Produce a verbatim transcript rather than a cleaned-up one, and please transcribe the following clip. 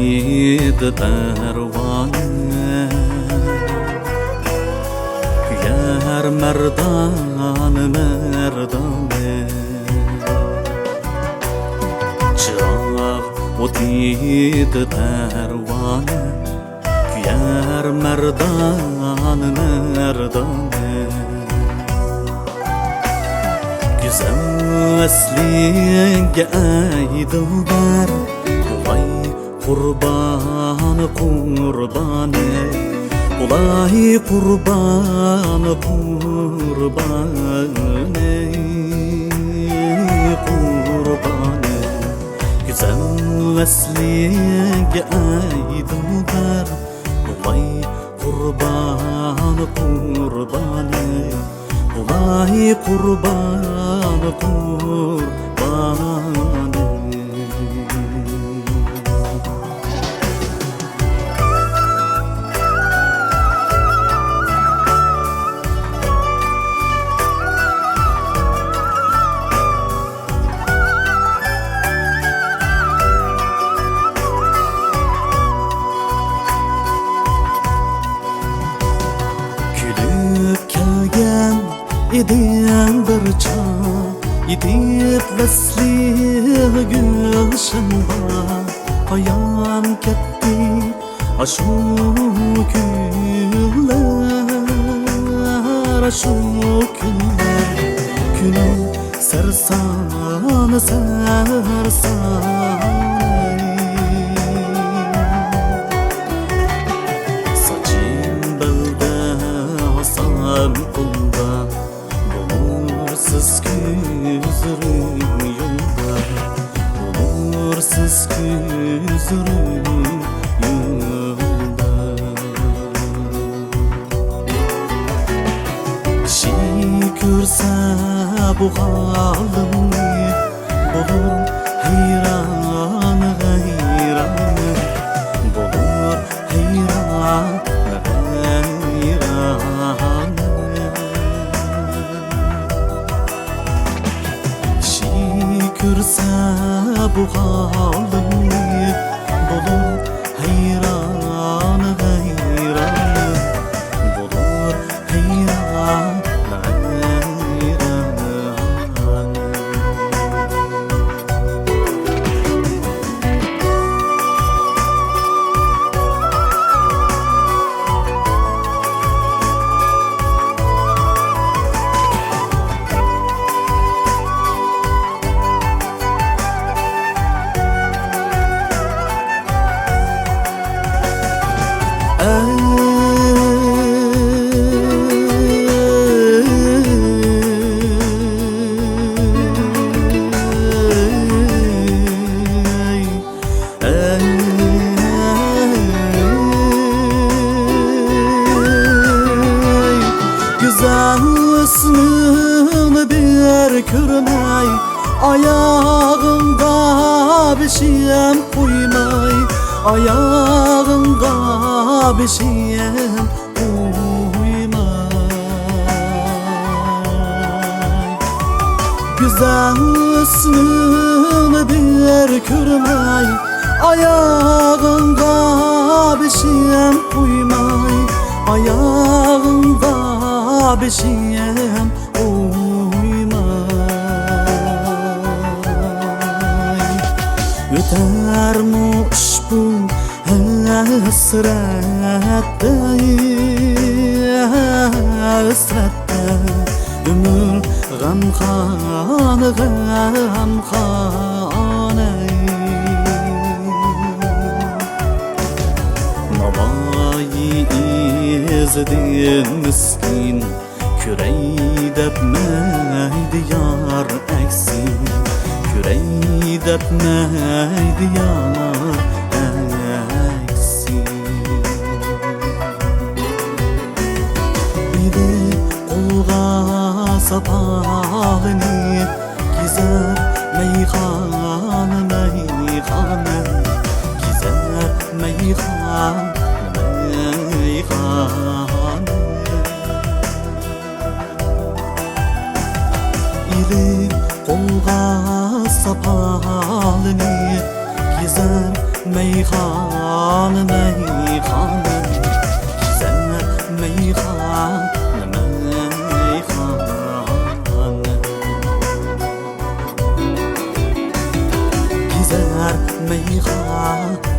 ئىدى پەرۋانە، كۆيەر مەردانە، مەردانە. چىراغ ئوتىدا پەرۋانە، كۆيەر مەردانە، مەردانە. گۈزەل ۋەسلىڭگە ئەي دىلبەر، بولاي قۇربان، قۇربان، بولاي قۇربان، قۇربان، قۇربان. گۈزەل ۋەسلىڭگە ئەي دىلبەر، بولاي قۇربان، قۇربان، بولاي قۇربان، قۇربان. كۈلۈپ كەلگەن ئىدىڭ بىر چاغ، يېتىپ ۋەسلىڭگە گۈلشەن باغ. قايان كەتتى ئاشۇ كۈنلەر، ئاشۇ كۈنلەر. كۈنۈم سەرسان، سەرسان. ساچىم بەلدە، ھاسام قولدا، بولۇرسىز كۆزلىرىم يولدا، بولۇرسىز كۆزلىرىم يولدا. كىشى كۆرسە بۇ ھالىمنى، بولۇر ھەيران، ھەيران، بولۇر ھەيران، ھەيران. كىشى كۆرسە بۇ ھالىمنى، بولۇر ھەيران، ھەيران، بولۇر ھەيران، ھەيران. گۈزەل ھۆسنۈڭنى بىر كۆرمەي، ئاياغىڭغا بېشىم قويماي، ئاياغىڭغا بېشىم قويماي. گۈزەل ھۆسنۈڭنى بىر كۆرمەي، ئاياغىڭغا بېشىم قويماي، ئاياغىڭغا بېشىم قويماي. ئۆتەرمۇ ئۇشبۇ ھەسرەتتە، ھەسرەتتە ئۆمۈر غەمخانە، غەمخانە. ناۋايى ئىزىدىن مىسكىن، كۆرەي دەپ مەيدە يار ئەكسىن، كۆرەي دەپ مەيدە يار ئەكسىن. ئېلىپ قولغا ساپالىنى، كېزەر مەيخانا، مەيخانا، كېزەر مەيخانا، مەيخانا. ئېلىپ قولغا ساپالىنى، كېزەر مەيخانا، مەيخانا، سەن مەيخانا، مەيخانا. كېزەر مەيخانا،